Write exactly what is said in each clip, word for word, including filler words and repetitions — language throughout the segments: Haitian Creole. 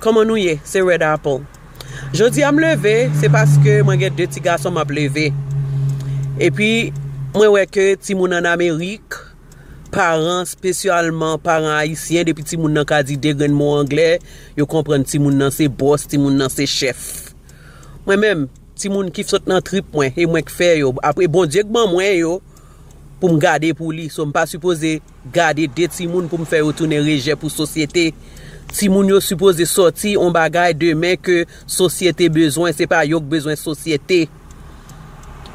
Kòman nou ye? Se Red Apple. Jodi a m leve, se paske mwen gen de ti gason m ap leve. Epi, mwen wè ke timoun ann Amerik, paran, espesyalman paran ayisyen, depi timoun nan ka di de grenn mo anglè, yo konprann timoun nan se bòs, timoun nan se chèf. Mwen menm, timoun ki sot nan trip mwen, e mwen k fè yo. Apre Bondye k ban mwen yo, pou m gade pou li. So, m pa sipoze gade de timoun pou m fè yo tounen rejè pou sosyete. Timoun yo sipoze sòti on bagay demen ke sosyete bezwen, se pa yo k bezwen sosyete.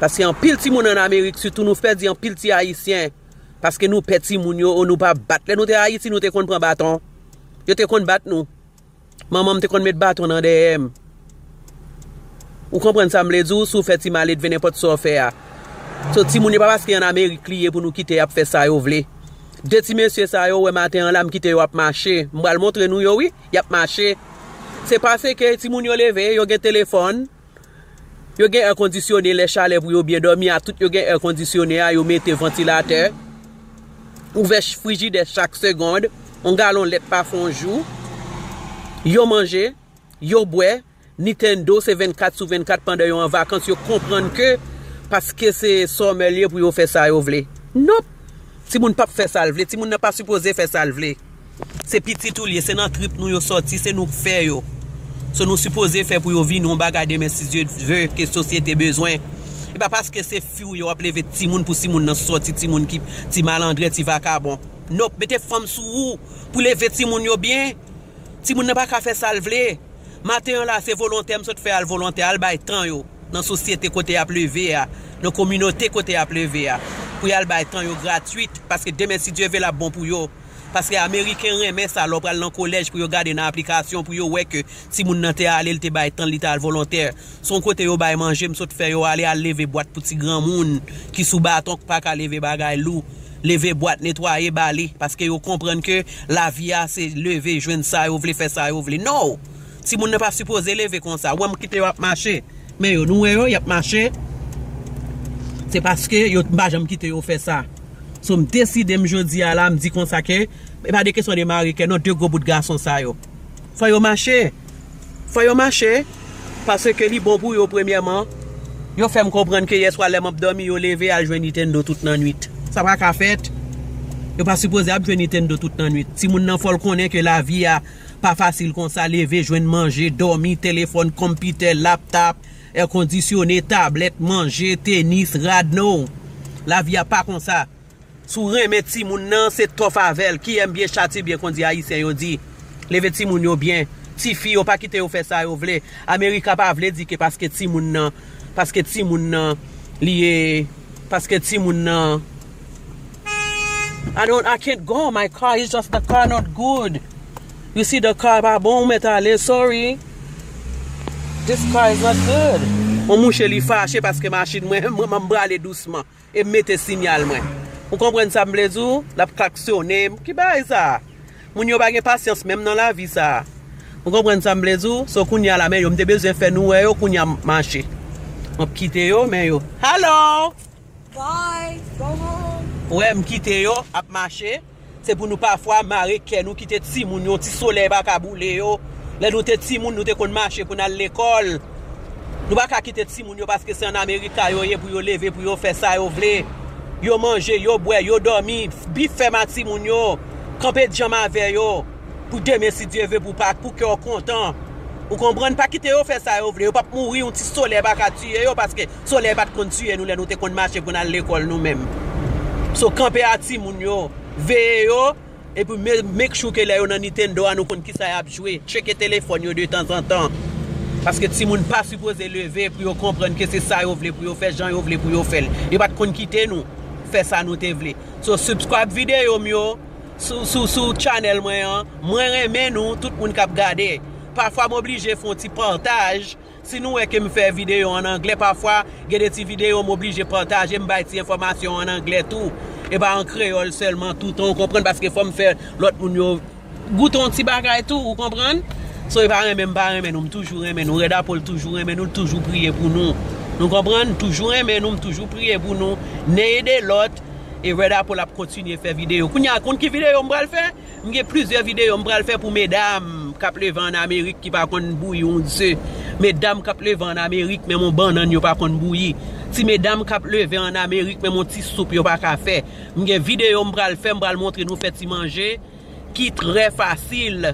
Paske anpil timoun ann Amerik, sitou nou pèdi anpil ti ayisyen. Paske nou pè timoun yo, ou nou pa bat. Lè nou te Ayiti, nou te konn pran baton. Yo te konn bat nou. Manman m te konn met baton nan dèyè m. Ou konprann sa m vle di w, si w fè ti maledve nenpòt sa w fè a. So, timoun yo pa paske ann Amerik li ye pou nou kite y ap fè sa yo vle. De ti mesye sa yo, w wè maten an la, m kite yo ap mache. M pral montre nou yo, wi, y ap mache. Se paske timoun yo leve, yo gen telefòn, yo gen èkondisyone, lè chalè pou yo byen dòmi a, tout yo gen èkondisyone a, yo mete vantilatè, ouvè ch-, frijidè chak segond, on galon lèt pa fè on jou, yo manje, yo bwè, Nintendo se vennkat sou vennkat pandan yo an vakans, yo konprann ke paske se summer li ye pou yo fè sa yo vle. Nonp! Timoun p ap fè sa l vle, timoun nan pa sipoze fè sa l vle. Se pitit ou l ye, se nan trip nou yo sòti, se nou k fè yo. So nou sipoze fè pou yo vin yon bagay demen si Dye vle ke sosyete bezwen. E pa paske se fi w ye w ap leve timoun pou timoun nan sòti, timoun ki ti malandren, ti vakabon. Nonp, mete fanm sou ou pou leve timoun yo byen. Timoun nan pa ka fè sa l vle. Maten an la, se volontè m sot fè al volontè, al bay tan yo nan sosyete kote y ap leve a, nan kominote kote y ap leve a, pou y al bay tan yo gratwit, paske demen, si Dye vle, l ap bon pou yo. Paske Ameriken renmen sa, lè w pral nan kolèj pou yo gade nan aplikasyon, pou yo wè ke timoun nan te ale, li te bay tan, li te al volontè. Se yon kote yo bay manje, m sot fè yo ale, al leve bwat pou ti granmoun ki sou baton, k pa ka leve bagay lou. Leve bwat, netwaye, bale, paske yo konprann ke lavi a se leve, jwenn sa yo vle, fè sa yo vle. No! Timoun nan pa sipoze leve konsa. Wè m kite yo ap mache. Men yo, nou wè yo, y ap mache. Se paske yo, m pa janm kite yo fè sa. So, m deside m jodi a la, m di konsa ke, e pa de kesyon de mare kè, non, de gwo bout gason sa yo. Fò yo mache. Fò yo mache. Paske li bon pou yo, premyèman. Yo fè m konprann ke yèswa lè m ap dòmi, yo leve al jwe Nintendo tout nan nwit. Sa pa ka fèt. Yo pa sipoze ap jwe Nintendo tout nan nwit. Timoun nan fò l konnen ke lavi a pa fasil konsa, leve, jwenn manje, dòmi, telefòn, konpitè, laptop, èkondisyone, tablèt, manje, tenis, rad, no. Lavi a pa konsa. Si w renmen timoun nan, se tough avè l. Ki M byen chati byen, kondi ayisyen yo di. Leve timoun yo byen. Tifi yo, pa kite yo fè sa yo vle. America pa vle di ke paske timoun nan, paske timoun nan, li ye, paske timoun nan. I don't, I can't go. My car is just, the car not good. You see, the car pa bon, ou mèt ale, sorry. This car is not good. Yon mouche li fache paske machin mwen, mwen, mwen m prale dousman. E m mete sinyal mwen. Ou konprann sa m vle di w? L ap klaksonnen. Ki bagay sa? Moun yo pa gen pasyans menm nan lavi sa. Ou konprann sa m vle di w? So kounye a la, men yo, m te bezwen fè nou wè yo, kounye a m ap mache. M ap kite yo, men yo. Hello! Bye! Go home! Wè, m kite yo, ap mache. Se pou nou pafwa mare kè nou, kite timoun yo, ti solèy pa ka boule yo. Lè nou te timoun, nou te konn mache pou n al lekòl. Nou pa ka kite timoun yo paske se ann Amerika yo ye pou yo leve, pou yo fè sa yo vle. Yo manje, yo bwè, yo dòmi. Bi fèm a timoun yo. Kanpe djanm avè yo. Pou demen, si Dye vle, pou pa, pou kè w kontan. Ou konprann? Pa kite yo fè sa yo vle. Yo p ap mouri, yon ti solèy pa ka tiye yo, paske solèy pa t konn tiye nou lè nou te konn mache pou n al lekòl nou menm. So, kanpe a timoun yo. Veye yo, epi me-, make sure ke lè yo nan Nintendo a, nou konn kisa y ap jwe. Tcheke telefòn yo de tanzantan. Paske timoun pa sipoze leve pou yo konprann ke se sa yo vle pou yo fè, jan yo vle pou yo fè l. Yo pa t konn kite nou fè sa nou te vle. So, subscribe videyo m yo sou, sou, sou channel mwen an. Mwen renmen nou, tout moun k ap gade. Pafwa, m oblije fè yon ti pataj. Si nou wè ke m fè videyo an anglè, pafwa, gen de ti videyo m oblije pataje, m bay ti enfòmasyon an anglè tou. E pa an kreyòl sèlman toutan, ou konprann, paske fò m fè lòt moun yo goute yon ti bagay tou, ou konprann? So, e pa renmen m pa renmen nou, m toujou renmen nou. Red Apple toujou renmen nou, l toujou priye pou nou. Nou konprann? M toujou renmen nou, m toujou priye pou nou. Nen ede lòt. E Red Apple ap kontinye fè videyo. Kounye a, konn ki videyo m pral fè? M gen plizyè videyo m pral fè pou medam k ap leve ann Amerik ki pa konn bouyi yon ze. Medam k ap leve ann Amerik, menm yon bannann yo pa konn bouyi. Ti medam k ap leve ann Amerik, menm yon ti soup yo pa ka fè. M gen videyo m pral fè, m pral montre nou fè ti manje ki trè fasil.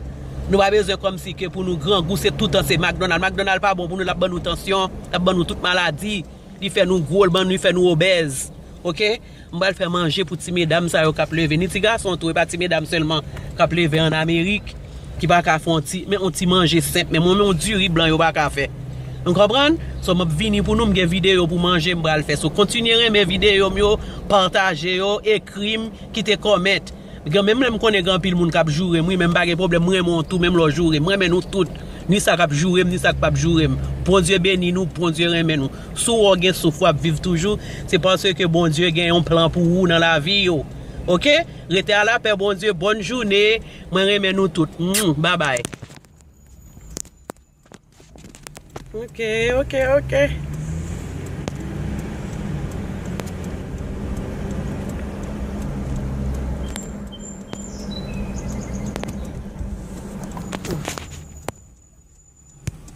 Nou pa bezwen kòmsi ke pou nou grangou, se toutan se McDonald. McDonald pa bon pou nou, l ap ban nou tansyon, l ap ban nou tout maladi. Li fè nou gwo, l ban nou, li fè nou obèz. Oke? M pral fè manje pou ti medam sa yo k ap leve. Ni ti gason tou, e pa ti medam sèlman k ap leve ann Amerik, ki pa ka fè yon ti, men yon ti manje senp, men mwen, men yon diri blan yo pa ka fè. Nou konprann? So, m ap vini pou nou, m gen videyo pou manje m pral fè. So, kontinye renmen videyo m yo, pataje yo, ekri m, kite kòmèt. Gen, menm lè m konnen gen anpil moun k ap joure m, wi, men m pa gen pwoblèm, m renmen w tou, menm lè w joure m, m renmen nou tout. Ni sa k ap joure m, ni sa k p ap joure m. Bondye beni nou, Bondye renmen nou. Si w wè w gen souf, w ap viv toujou, se paske Bondye gen yon plan pou ou nan lavi w. Oke? Rete a lapè, Bondye. Bòn jounen. Mwen renmen nou tout. Mwah, babay. Oke, oke, oke.